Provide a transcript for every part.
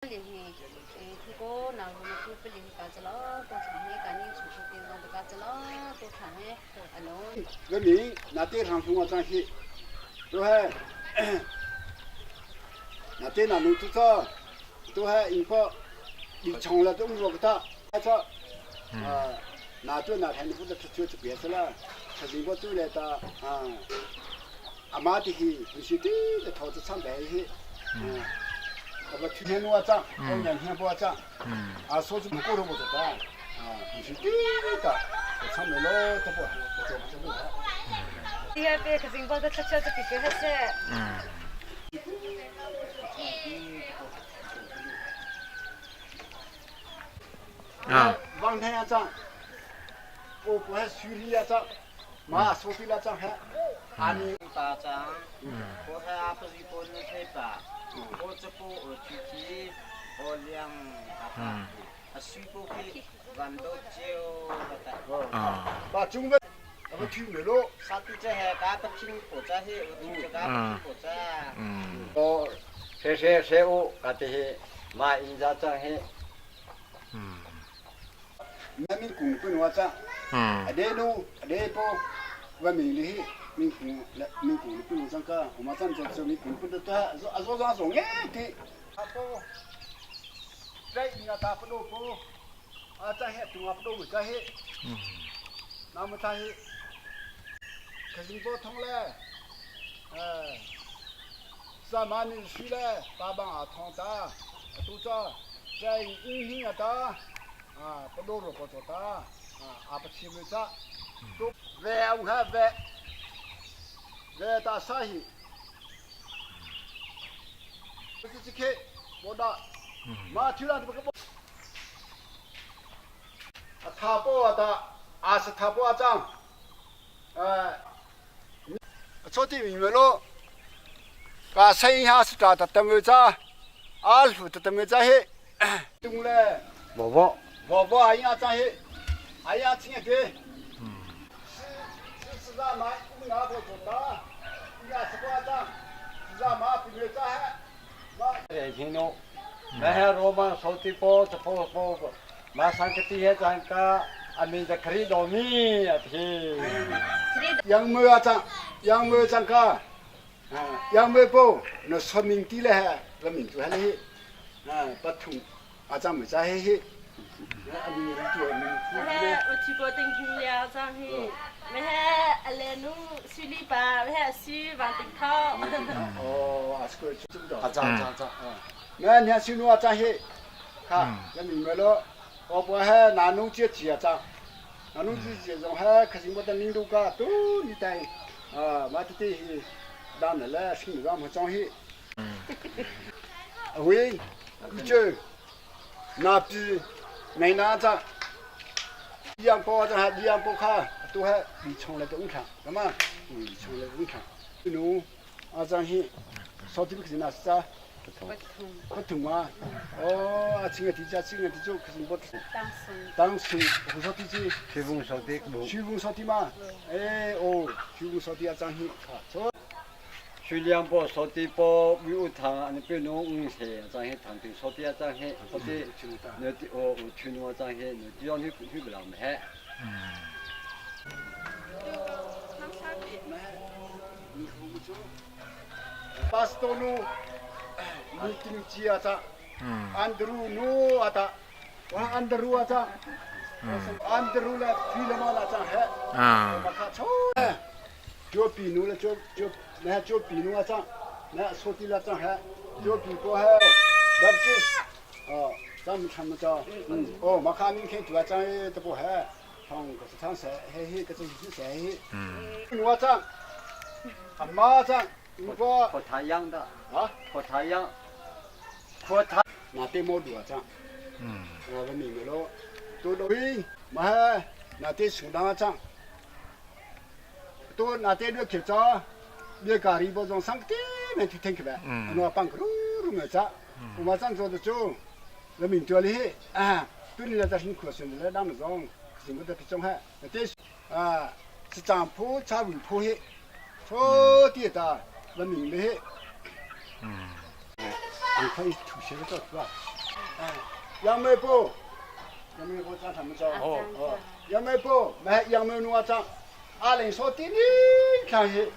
人民那电厂从我张去，都还那电脑能做做，都还一个你穷了都我给他，他说啊，那就那天你不得出去就别去了，他是我走来的啊，阿妈的去，不是的，这头子唱白去，嗯。那个去天路涨，我两天不涨，啊，说是不过头不得的，啊，必须对的，唱没了都不，不做不做不。 啊。王太阳涨，我不还水里也涨，马说的那涨还，阿你 巴掌，我还阿不是过那太吧，我这不我具体我两啊，水不去，万多酒不得。 啊。 把中文，那个听没了。啥子这还干不听国家嘿，我听这干不听国家。 嗯。哦，谁谁谁我，啊这些马印扎张嘿。 嗯。 那民工不能涨。 嗯。 啊，这路这波，我明里民工来民工不能涨个，我们涨就民工不得多，做做做做哎对。阿波，在应该打不到波，啊，在黑中阿不到在黑。嗯。那么在黑，可是不通嘞，哎，三万人去嘞，八万阿通达，都在在阴天阿达，啊，不多了不做达，啊，阿不起没啥，都万五还万，万大啥去？不是这个，我打，马去了这个不，啊，他不阿达，阿是他不阿张，哎，做的明白喽，把生下是咋的？等么着？阿鲁的等么着嘿？东嘞，宝宝，宝宝阿呀张嘿，阿呀听一对，是是是让马拿过做大，呀是瓜张，是让马比么着嘿？马。 哎，听侬，那还罗马手提包这包包个，马上个底下咱个阿明在克里多米啊听。 杨梅啊张，杨梅张个，啊，杨梅包那说明地嘞还，那民族还嘞，啊，不同，阿张没在嘿嘿，阿明做民族 没我去过登听了张嘿，没阿来侬水里吧，没水往顶头。 哦，阿是个知道。 阿张张张， 啊，那你看新路阿张嘿，哈，那明白了，我不还拿农接几啊张，拿农接几种还可是我的领导个都你带，啊，我这这当然了，新路上没张嘿。喂，你就那比没那张，一样包张还一样包卡，都还你从来都唔看，干嘛？嗯，从来都唔看。侬阿张嘿，少点不是那啥？不同啊！哦，啊，这个地家，这个地做可是不同。当时红烧地鸡，徐凤烧的，徐凤烧的嘛？哎哦，徐凤烧的啊，张嘿，啊， 徐良波烧的波，米乌汤，你别弄五菜，张嘿汤的烧的啊，张嘿，烧的，那的哦，我去弄张嘿，那地方去去不了没？ 嗯。 巴斯多努，你听几啊张？安德鲁努啊达，我安德鲁啊张，安德鲁来飞了嘛那张嘿， 啊。 我看错，就比努了就就那就比努啊张，那说的那张嘿，就比过嘿，那不就是哦，咱们看不着，嗯，哦，我看明天就要张这不嘿，唱个是唱谁嘿嘿，个是是谁嘿，嗯，我张，阿妈张，我和他养的啊，和他养，和他那对毛多张，嗯，我不明白了，都都喂，嘛还那对手当张，都那对那去找，别咖喱包装上个没去听去呗，嗯我帮个噜噜没扎，我马上做的做，人民做的啊，对你来讲辛苦，现在那么重，是我的比重还，那对啊，是涨坡差尾坡嘿，错的的，人民的。 嗯。 你可以吐血个是吧？杨梅波，杨梅波长他们找哦，杨梅波买杨梅农啊长，阿玲说的你看去，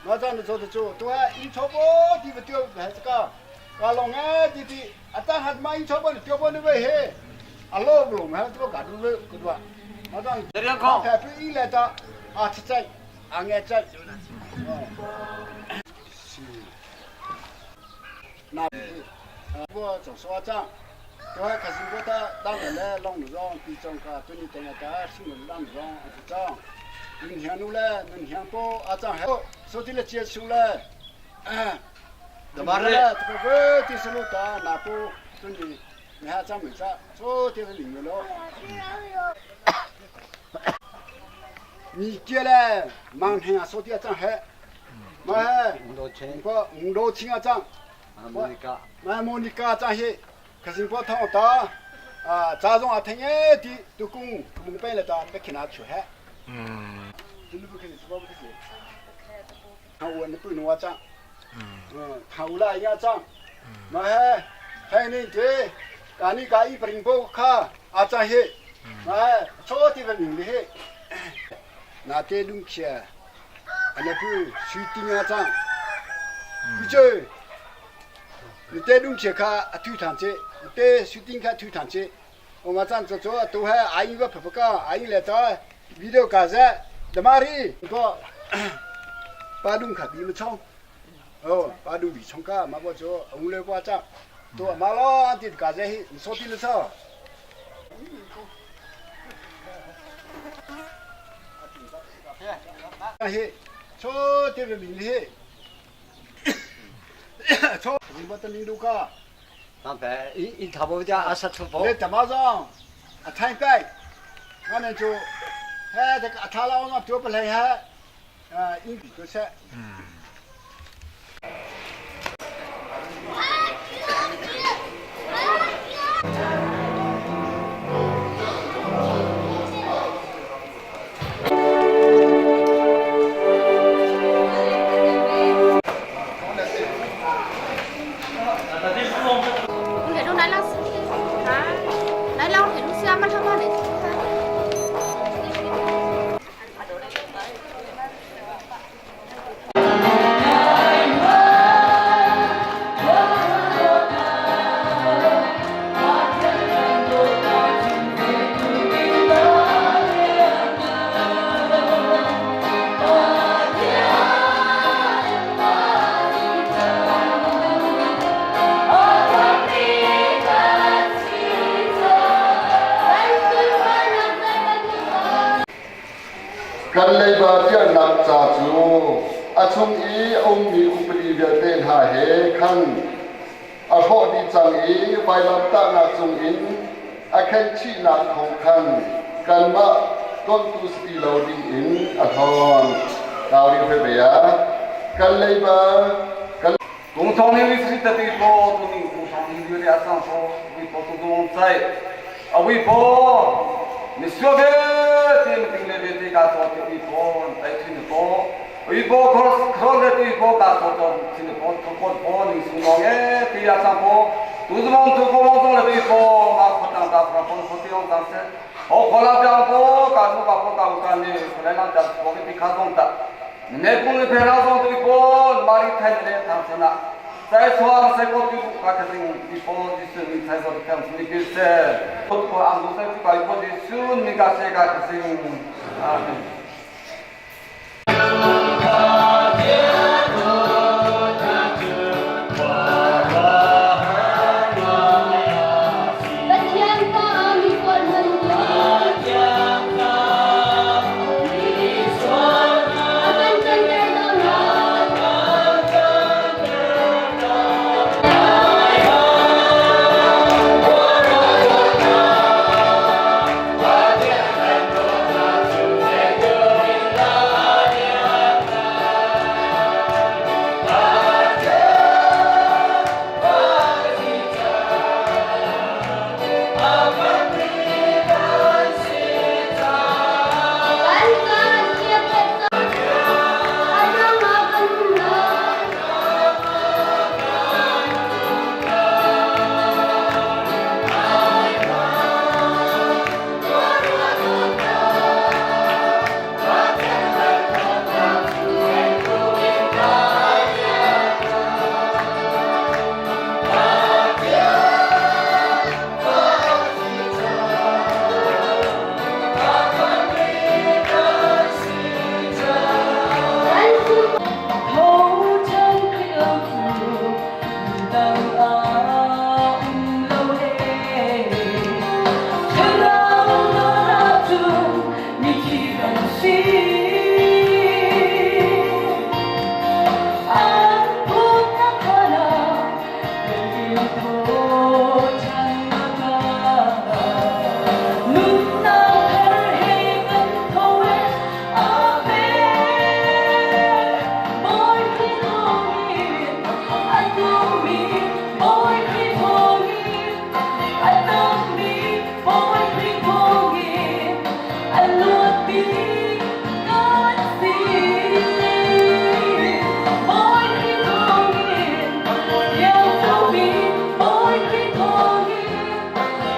我长得做得做，都还一草包地不丢还这个，阿龙哎弟弟，阿当还买一草包的丢包那个嘿，阿老不龙还这个干都个个多，我长，还不一来到阿七仔，阿爱仔，哦，是，那我做说长。对，可是我他当然嘞，弄不上，比中个对你等下他新闻弄不上，不涨。明天路嘞，明天不阿涨还说的了结束了，哎，怎么嘞？这个问题是路大，那不对你，你还涨没涨？昨天是零了。你接嘞，明天啊，说的要涨还，买五五六千啊涨，买莫尼卡涨些。可是我听到啊，早上啊听一点都讲，我们办了到别去拿出海。嗯。真的不可以，是不可以。他我那不能我涨。嗯。他有来也涨。那还还你这，干你干一不灵不卡啊涨些，那错的个灵的些，那这东西啊，那不水电啊涨，不就？你这东西卡啊推堂子。对，水电开推堂子，我们咱做做都还阿姨个婆婆讲，阿姨来到微头干啥？怎么的？个巴东卡比么冲？哦，巴东比冲卡，嘛不做，我来挂账，都马老的干啥？你说的了错。嘿，错的了你嘿，错，你把这领路卡。那白一一差不多阿十出包。你怎么着？啊，太白，我们就，哎，这个阿他老我做不来哈，啊，一比多些。嗯。Kan leiba piahnak ca cu a chung i a ummi upadi vialte hna he khan a hrawh dih cang i vailamtahnak cungin a khenhchihnak thawng khan kanmah tontu si ti lo dingin a hlawn. Tauring Hrebea, kan leiba kan 工厂里是的对波，都明工厂里有俩上说，微波都东在，啊微波，你说的这么定的这个说的微波在听得多，微波可可的微波干说的听得多，通过波你送到哎对呀上波，都是往通过往中的微波，嘛可当当可可可用当时，哦可拉讲波干什么波干干的，可来让讲波给比卡中的。내 꿈을 배라서 들고 말이 타이네 당선아 사이소왕 사이코 뛰고 가카생 비포 디스 사이소 당선이 글세 또 안도 사이코 가이포 디스 니가 세가 그생 아멘.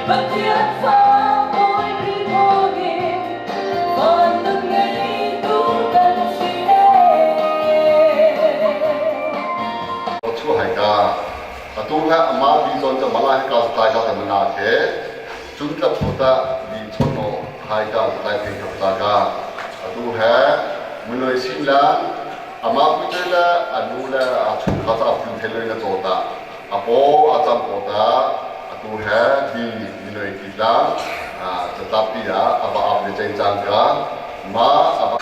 Pathian fa bawi Khrih thawngin van nun ngeitu kan si ee. Chu hai ka atu ha ama bi zon cha mala ka tai ka ta mana ke chun tla phuta bi chon no hai ka tai pe ka ta ka atu ha munoi sin la ama pu che la anu la a chu ka ta pu the loi na cho ta apo a cham ko ta atu he bi minoi ti la catlap pi ah ava ap le cheng cang ka ma ava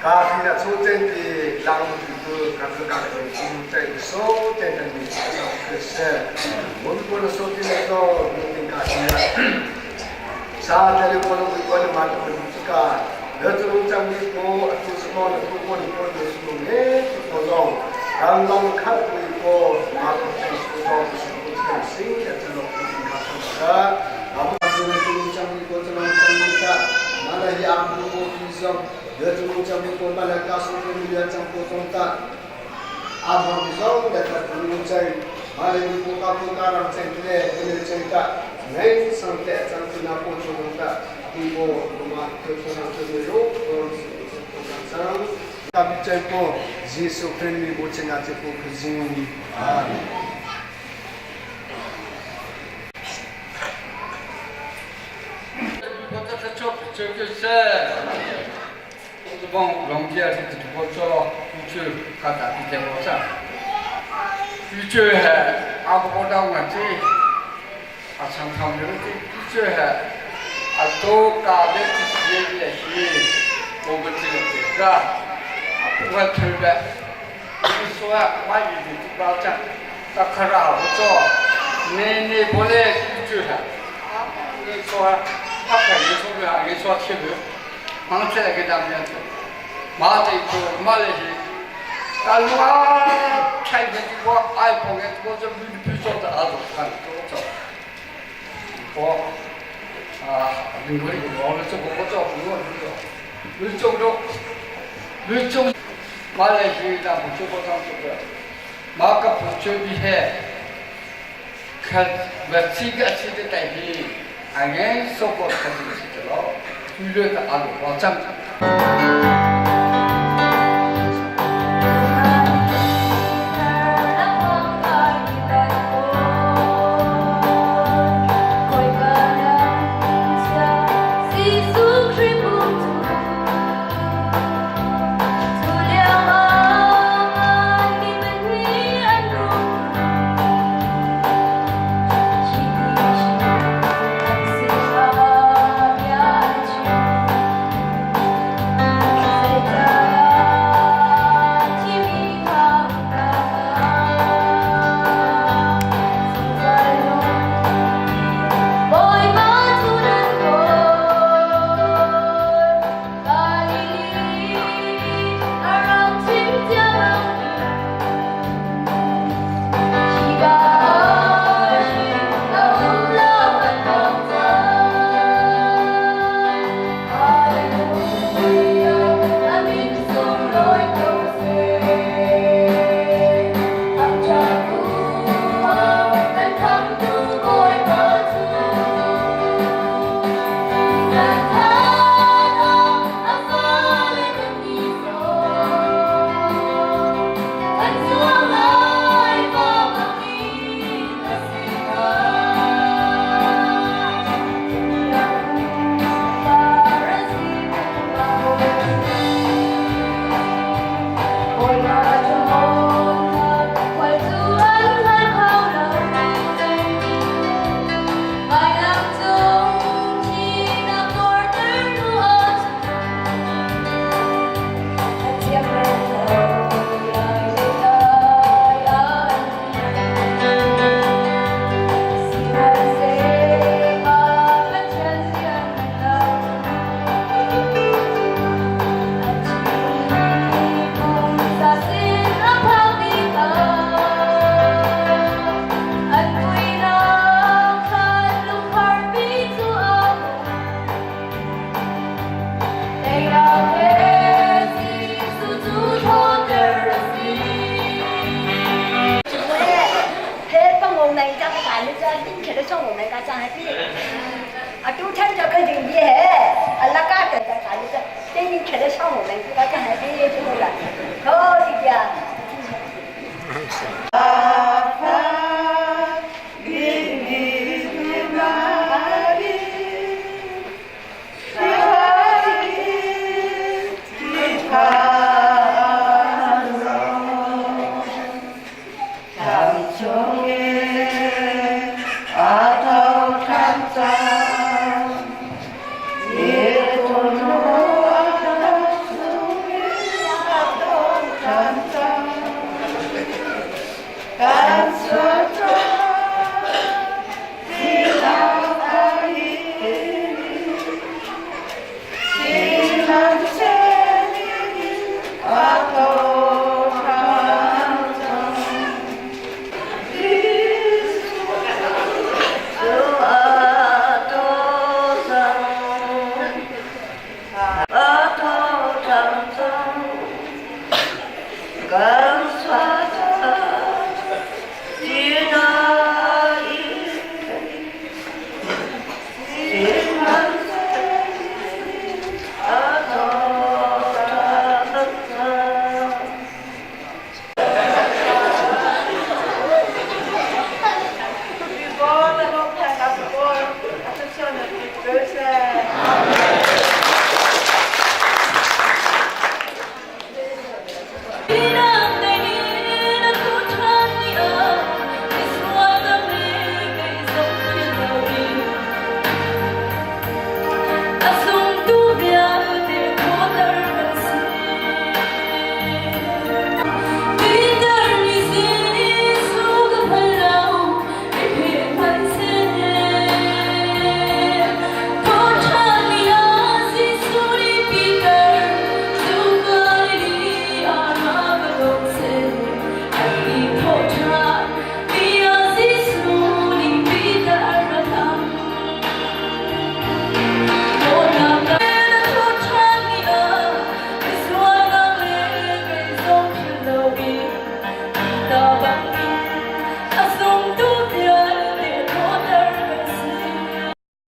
Ka fi na chu chen ti lang tu tu ka tu ka ka chu chen so chen kan ni sa se mun ko na so ti na to ni tin ka si ya sa te le ko no ko na ma to ni ka le chu chang ni ko tu su mo na tu ko ni ko ni su ne tu ko long kan long khat ni ko ma to chen su to su ko chen sing ya chen lo tin ka sa ka abu tu na chu chang ni ko chen chang ni ka ma la ya bu ko ki zong le chu chang ni ko ma la ka su ko ni ya chang ko tong ta a bo ni zong da ta tu chang ma le ni ko ka ko ka ram chang le le chang ta nei sang te chang tu na ko chu ta ti ko ma te ko na tu ni ro ko chang ta bi chang ko Jesu Christ mi bo chang a che ko khzing amen. 这帮农家是这个做不去看大地在我上，不去还阿不过到我这，啊常常有的不去还啊都搞的这些也是我们这个这个啊不管出来，你说万一你不保证，那可是好不做，你你不来不去还，啊你说他肯定说不了，你说吃不。忙起来给咱们马这个马来西，但我开的我爱碰的，我这不不做的阿都看都做，我啊，你可以我们做我做不我做，你做做，你做马来西亚不做不当做的，马个不做比嘿，看我这个这个代替，俺说过他就是这个，娱乐的阿都保障。